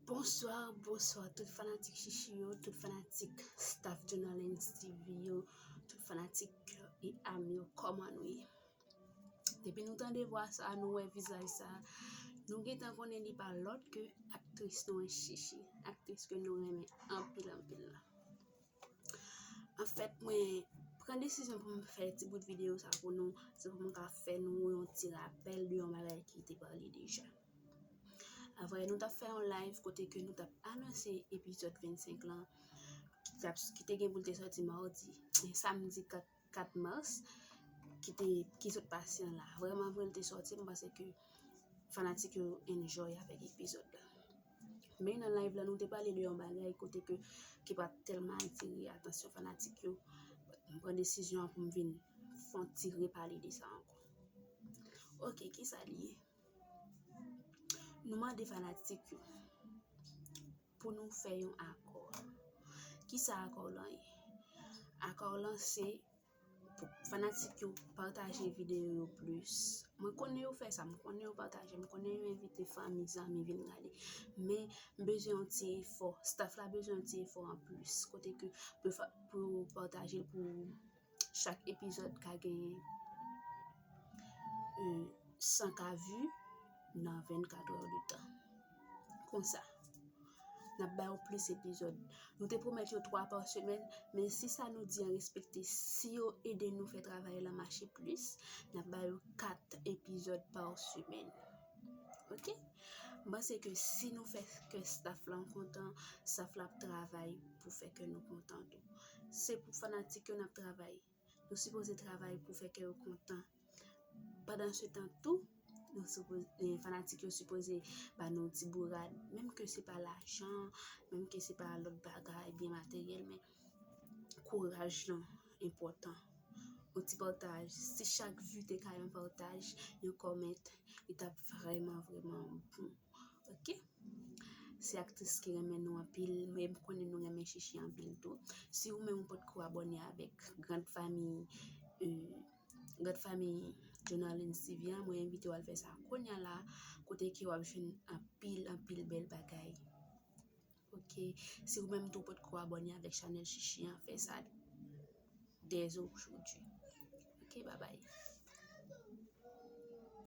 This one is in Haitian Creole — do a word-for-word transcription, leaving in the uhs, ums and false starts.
Bonswa, bonswa tout fanatik Chichi yo, tout fanatik staff Journalens T V yo, tout fanatik Kè e Am yo, kòman nou ye? Depi nou tande vwa sa, nou wè vizaj sa, nou gentan konnen li pa lòt ke aktris nou an Chichi, aktris ke nou renmen anpil anpil la. Anfèt, mwen pran desizyon pou m fè ti bout videyo sa pou nou, se pou m ka fè nou yon ti rapèl de yon bagay ki te pale deja. Avè, nou t ap fè yon live kote ke nou t ap anonse epizòd vennsenk lan, ki t ap, ki te gen pou l te sòti mawdi, samdi kat, kat mas, ki te, ki sot pase an la. Vrèman vre, l te sòti, m panse ke fanatik yo enjoy avèk epizòd la. Men nan live la, nou te pale de yon bagay kote ke, ki pa t tèlman atire atansyon fanatik yo. M pran desizyon an pou m vin fè yon ti repale de sa ankò. Ok, kisa li ye? Nou mande fanatik yo pou nou fè yon akò. Kisa akò lan ye? Akò lan se pou fanatik yo pataje videyo yo plis. Mwen konnen yo fè sa, mwen konnen yo pataje, mwen konnen yo envite fanmi, zanmi vin gade. Men m bezwen yon ti efò, staff la bezwen yon ti efò anplis. Kote ke pou fa-, pou yo pataje l pou chak epizòd ka genyen, euh, san K vi nan vennkat è de tan. Konsa, n ap ba yo plis epizòd. Nou te pwomèt yo twa pa semèn, men si sa nou di an respekte, si yo ede nou fè travay lan mache plis, n ap ba yo kat epizòd pa semèn. Ok? M panse ke si nou fè kè staff lan kontan, staff la ap travay pou fè kè nou kontan tou. Se pou fanatik yo n ap travay. Nou sipoze travay pou fè kè yo kontan. Pandan se tan tou, nou sipoze, eh, fanatik yo sipoze ba nou ti bourad, menm ke se pa lajan, menm ke se pa lòt bagay, byen materyèl, men kouraj lan enpòtan. Yon ti pataj, si chak vi te ka yon pataj, yon kòmant, li t ap vrèman, vrèman bon. Ok? Se aktris ki renmen nou anpil, men m konnen nou renmen Chichi anpil tou. Si ou menm ou potko abòne avèk grand fami, euh, grand fami Journalens T V an, mwen envite w al fè sa kounye a la, kote ke w ap jwenn anpil, anpil bèl bagay. Ok, si ou menm tou potko abòne avèk chanèl Chichi an, fè sa dès aujourd'hui. Ok, bye bye.